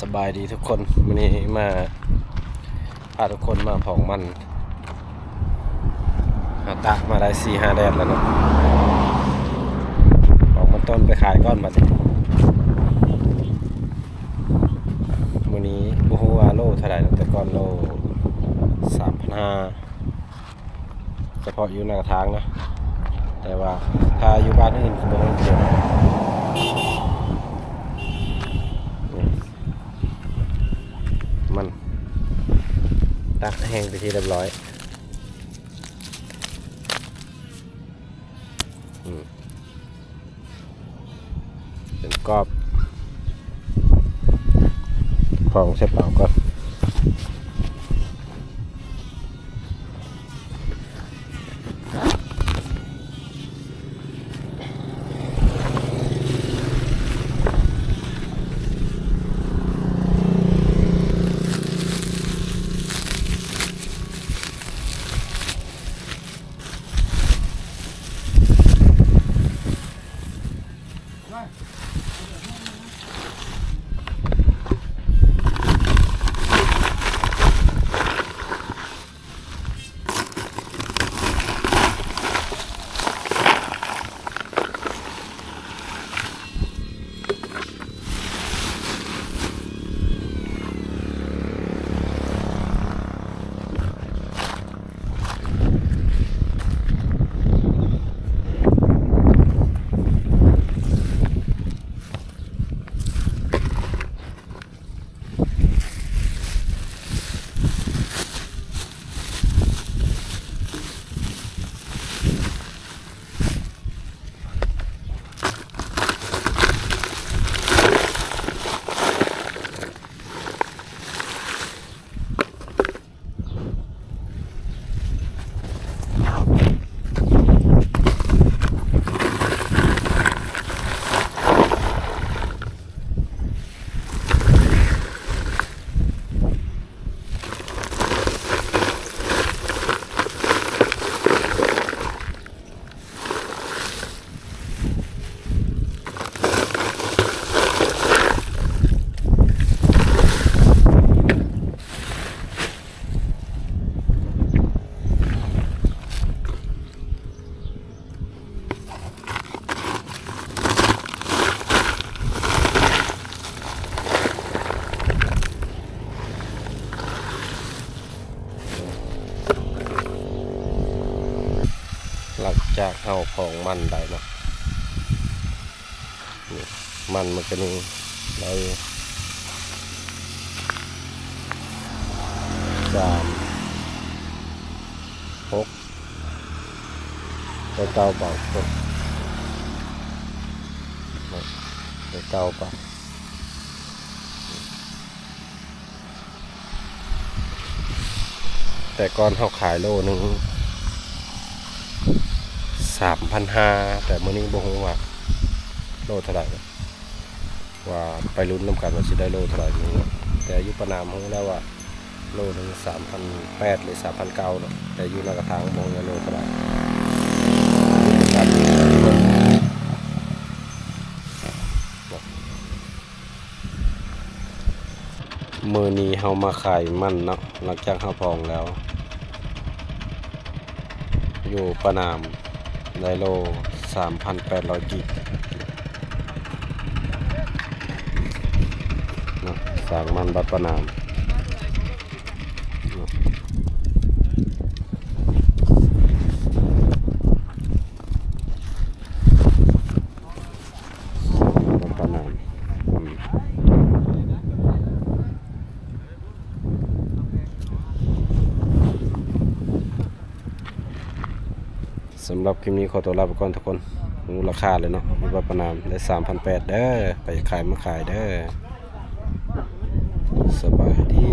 ສະບາຍດີທຸກຄົນ, ມື້ນີ້ມາ ພາທຸກຄົນມາຜອງມັນ. ເຮົາຕາກມາໄດ້ສີ່ຫ້າແດດແລ້ວເນາະ, ອອກມັນຕົ້ນໄປຂາຍກ່ອນບັດນີ້. ມື້ນີ້ບໍ່ຮູ້ວ່າໂລເທົ່າໃດເນາະ, ແຕ່ກ່ອນໂລສາມພັນຫ້າ ສະເພາະຢູ່ໜ້າກະຖາງນະ, ແຕ່ວ່າຖ້າຢູ່ບ້ານອື່ນກໍບໍ່ຮູ້ຄືກັນ. ມັນຕັກແຫ້ງເປັນທີ່ຮຽບຮ້ອຍ. ອືມ ເປັນກອບ ຟອງໃສ່ເປົາກ່ອນ. ຫຼັງຈາກເຮົາຜອງມັນໄດ້ເນາະ, ນີ້ ມັນມັນກະນີ້ໄດ້ສາມ ຫົກ ໄດ້ເກົ້າປາກ ໄດ້ເກົ້າປາກ. ແຕ່ກ່ອນເຮົາຂາຍໂລໜຶ່ງສາມພັນຫ້າ ແຕ່ມື້ນີ້ບໍ່ຮູ້ວ່າໂລເທົ່າໃດ, ວ່າໄປລຸ້ນນຳກັນວ່າຊິໄດ້ໂລເທົ່າໃດມື້ນີ້. ແຕ່ຢູ່ປານາມຮູ້ແລ້ວວ່າໂລໜຶ່ງສາມພັນແປດ ຫຼື ສາມພັນເກົ້າເນາະ, ແຕ່ຢູ່ນາກະຖາງບໍ່ຮູ້ວ່າໂລເທົ່າໃດ. ມື້ນີ້ເຮົາມາຂາຍມັນເນາະ, ຫຼັງຈາກເຮົາຜອງແລ້ວ ຢູ່ປານາມໄດ້ໂລສາມພັນແປດຮ້ອຍກີບເນາະ, ສາງມັນບັດປານາມເນາະ. ປານາມ ອືມ ສຳລັບຄລິບນີ້ຂໍຕົວລາໄປກ່ອນທຸກຄົນ. ຮູ້ລາຄາເລີຍເນາະ, ຢູ່ວັດປານາມໄດ້ສາມພັນແປດເດີ, ໃຜຢາກຂາຍມາຂາຍເດີ. ສະບາຍດີ.